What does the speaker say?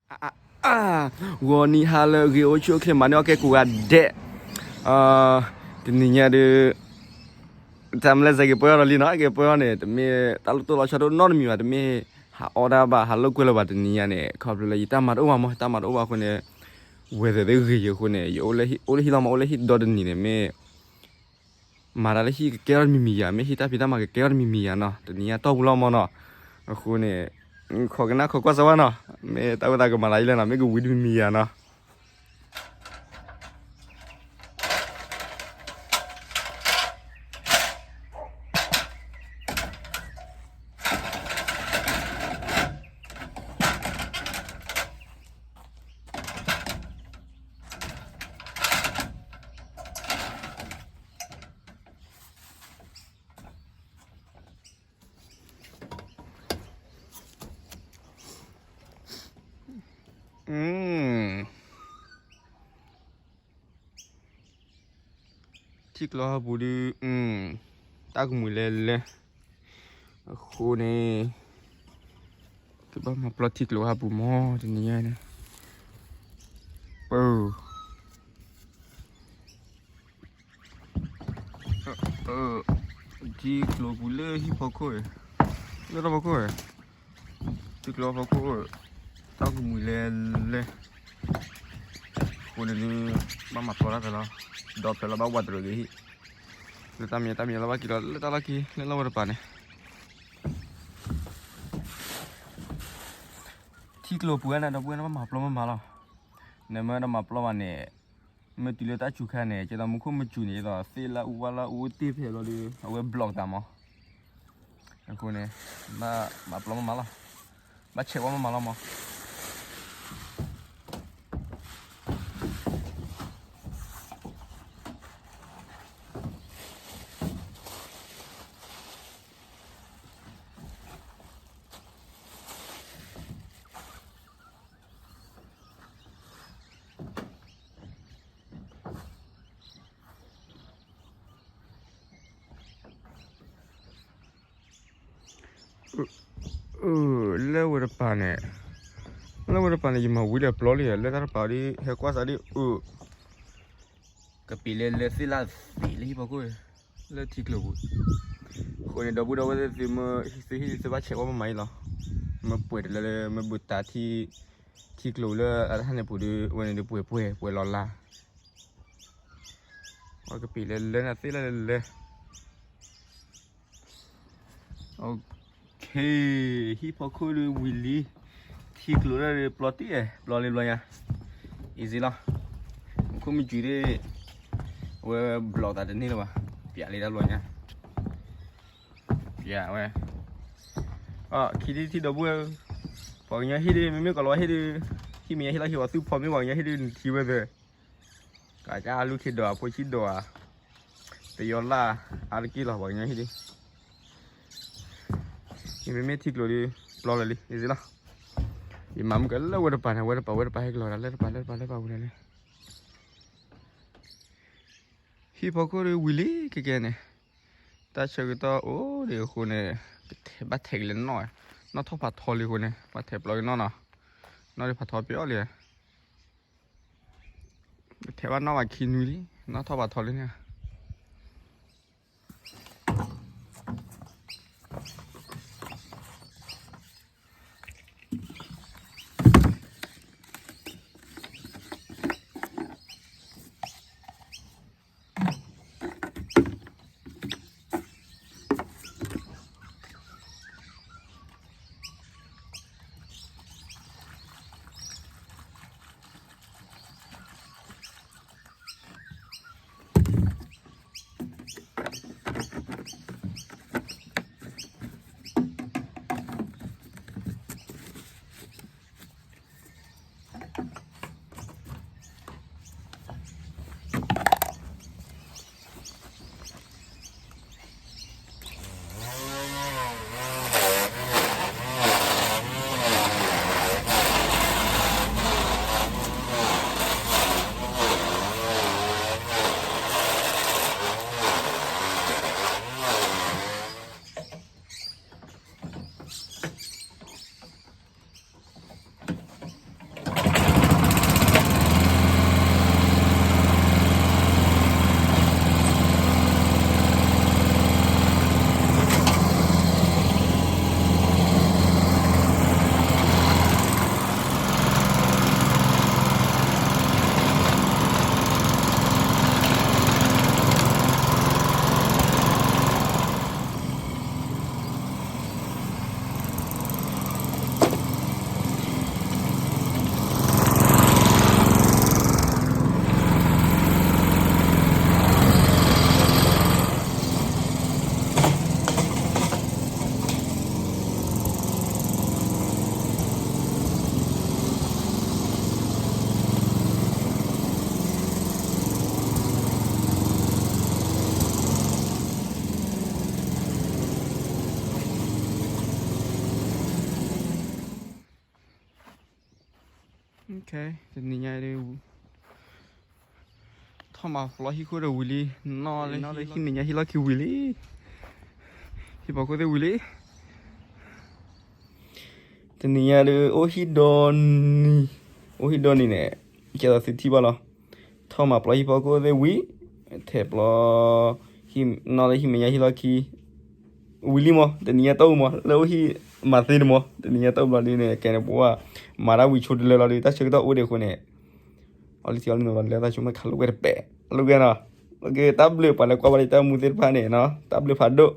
အ ဂီၤနံၤဟါလၢအဂ့ၤ အိၣ်ဆူၣ်အိၣ်ချ့ မၤန့ၢ်အီၣ်ကဲကိးဂၤဒဲး, တနံၤညါဒီး တၢ်မလဲၤစဲးက့ၤပှဲၤအီၤဒီးလံနီၤ, က့ၤပှဲၤအီၤန့ၣ် တမ့ၢ်တၢ်လိၣ်တိၢ်လီၤဆီဒိၣ်နီတမံၤဘၣ်, တမ့ၢ်ဟးအီၣ်တၢ်ဘၣ် ဟးလိာ်ကွဲလၢၤဘၣ် တနံၤညါန့ၣ်, ခီဖျိလၢယတၢ်မၤတအိၣ်ဘၣ်မး, တၢ်မၤတအိၣ်ဘၣ်အဃိန့ၣ်, weather သ့ၣ်ဂ့ၤယၤအဃိန့ၣ် ယအိၣ်လၢဟံၣ် အိၣ်လၢဟံၣ်လီၤမး, အိၣ်လၢဟံၣ်ဒီတနံၤန့ၣ် မ့ၢ် မၤတၢ်လၢဟံၣ်ကကဲထီၣ်တမံၤမံၤယၤ, မ့ၢ်ဟံၣ်တၢ်ဖံးတၢ်မၤကကဲထီၣ်တမံၤမံၤယၤနီၤ, တနံၤညါတီၢ်ပူၤလီၤမးနီၤ, အဃိန့ၣ် ခိးကနၣ်ခိးကွၢ်စၢၤဝဲနီၤ, မ့ၢ်တၢ်ဝဲသးကမၤလၢယလဲၣ်နီၤ, မ့ၢ်ကဝံၤတမံၤမံၤယၤနီၤ. ထံကျိဟီၣ်ပူၤဒုး တၢ်ကမှံၤလဲၤလဲၤ, အဃိန့ၣ် ကဘၣ်မၤပျီထံကျိဟီၣ်ပူၤမး တနံၤညါန့ၣ်, ပ ထံကျိပူၤလၢဟံၣ်ဖီခိၣ်, လၢတၢ်ဖီခိၣ်, ထံကျိဖီခိၣ်, တၢ်ကမှံၤလဲၤလဲၤ, အဃိန့ၣ်ဒုး ဘၣ်မၤပျီတၢ်ဖဲလီၤ, ဒီးဖဲလီၤဘၣ်ဝးတရံးက့ၤဟံၣ်, လၢတၢ်မံၤတၢ်မံၤလီၤဘၣ်က့ၤလီၤ လၢတၢ်လီၢ်ခံ လၢလီၢ်ဝဲတပၤန့ၣ် ထံကျိပူၤန့ၣ် ဒီပုၢ်ဝဲၢ်န့ၣ် ဘၣ်မၤပျီမးမးလီၤ, နမ့ၢ်တမၤပျီဘၣ်န့ၣ်, မ့ၢ်တုၤလၢတၢ်စူၤခါန့ၣ် ကဲသိးမူခိၣ်မုၢ်စူၤန့ၣ် ကဲသိးသ့ၣ်လၢအူဝါလၢအူတ့ၢ်ဖဲလီၤဒီး အဝဲ block သးမး, အဃိန့ၣ် ဘၣ်မၤပျီမးမးလီၤ, ဘၣ်ဆဲးဝဲမးမးလီၤမး. လၢဝဲတပၤန့ၣ်, လၢဝဲတပၤန့ၣ် ယမၤဝံၤလၢပျီလံ, လၢတၢ်တပၤဒ်ဟဲကွၢ်စးဒ်အ ကပ့ၤလဲၤလဲၤသ့ၣ်လၢသ့ၣ်လၢဟံၣ်ဖီခိၣ်, လၢထံကျိပူၤ, အဃိန့ၣ် ဒီပုၢ်ဒီဝဲၢ်သ့ၣ်သုမ့ၢ်ဟံၣ်သုဟံၣ်သုဘၣ်ဆဲးဝဲမးမးအံၤလီၤ, မ့ၢ်ပှဲၤတလၢလၢ မ့ၢ်ဘူးတၢ်ထံ, ထံကျိလၢအတၢ်ဟးန့ၣ်ပူၤဒီး အဝဲန့ၣ်ဒီးပှဲၤပှဲၤပှဲၤလီၤလၢ် အကပ့ၤလဲၤလဲၤနၤသ့ၣ်လၢလဲၤလဲၤ, ဟံၣ်ဖီခိၣ်ဒီးဝံၤလံ, ထံကျိလၢပျီတံၢ်အဲၣ် ပျီလံဘျီညါ, easy လီၤ, မူခိၣ်မုၢ်စူၤဒ် အဝဲ block သးတန့ၢ်လၢၤဘၣ်, ပျးလံတၢ်ဘျီညါ, ပျးဝဲ, ခံထံၣ်တထံၣ်ဒီပုၢ်ဝဲၢ်, ပှၤကညီဟံၣ်ဒ် မ့မ့ၢ်ကီၤလၤဝါဟံၣ်ဒ်, ဟံၣ်မဲာ်ညါဟံၣ်လီၢ်ခံ ပှၤသူၣ်ဖီမ့ၢ်ပှၤကညီဟံၣ်ဒ်နထံၣ်ဝဲသ့ ကကလူၢ်ခံဒီး အဖိဆံးဒီးဧါ, တယီလၢ်အါတက့ၢ်လီၤ ပှၤကညီဟံၣ်ဒ်, ယမ့မ့ၢ်ထံကျိဒ် ပျီလၢာ်လံ easy လီၤ, ယမၤမုၢ်ကလၢဝဲတပၤန့ၣ် ဝဲတပၤ ဝဲတပၤဟဲကလီၤဒၣ် လၢတပၤ လၢတပၤ လၢတပၤဝံၤန့ၣ်လံ, ဟံၣ်ဖီခိၣ်ဒ်ဝံၤလံကကဲန့ၣ်, တၢ်ဆၢကတီၢ်အိၣ်ဒံးအဃိန့ၣ်, ဘၣ်ထဲးကလဲၤနီၣ်, နီၣ်ထီၣ်ဖးထီလံအဃိန့ၣ် ဘၣ်ထဲးပျီက့ၤနီၣ်နီၤ, နီၣ်ဒံးဖးထီပျီလံ ထဲးဘၣ်နီၣ်ဘၣ်ခံနွံလံ, နီၣ်ထီၣ်ဖးထီလံန့ၣ်. တနံၤညါဒုး ထီၣ်မၤပျီဟံၣ်ခိၣ်ဒီးဝံၤလံ, နီၢ်လၢဟံၣ်မဲာ်ညါဟံၣ်လီၢ်ခံဝံၤလံ, ဟံၣ်ဖီခိၣ်သ့ၣ်ဝံၤလံ. တနံၤညါဒုး အိၣ်ဟံၣ်ဒီနံၤ, အိၣ်ဟံၣ်ဒီနံၤန့ၣ် ကဲသိးသုထံၣ်ဘၣ်လီၤ. ထီၣ်မၤပျီဟံၣ်ဖီခိၣ်သ့ၣ်ဝံၤ, ထဲးပျီ နီၢ်လၢဟံၣ်မဲာ်ညါဟံၣ်လီၢ်ခံ ဝံၤလံမး, တနံၤညါတအိၣ်မး, လၢအိၣ်ဟံၣ်မၤသ့န့ၣ်မး, တနံၤညါတအိၣ်ဘျီဒုးန့ၣ် ကဲန့ၣ်ပဝဲ မၤတၢ်ဝံၤဆိတလၢလီၤဒုး တၢ်ဆၢကတီၢ်အိၣ်ဒံးအဃိန့ၣ်, အီလံထံအီလံနီၤ လၢတၢ်ဆိကမိၣ်ခးလိာ်ကွဲတပဲာ်, လိာ်ကွဲနီၤ, တၢ်ဘျုးပှၤလၢကွၢ်ဘၣ်လံတၢ်မူသ့ၣ်တဖၣ်န့ၣ်နီၤ, တၢ်ဘျုးဖးဒိၣ်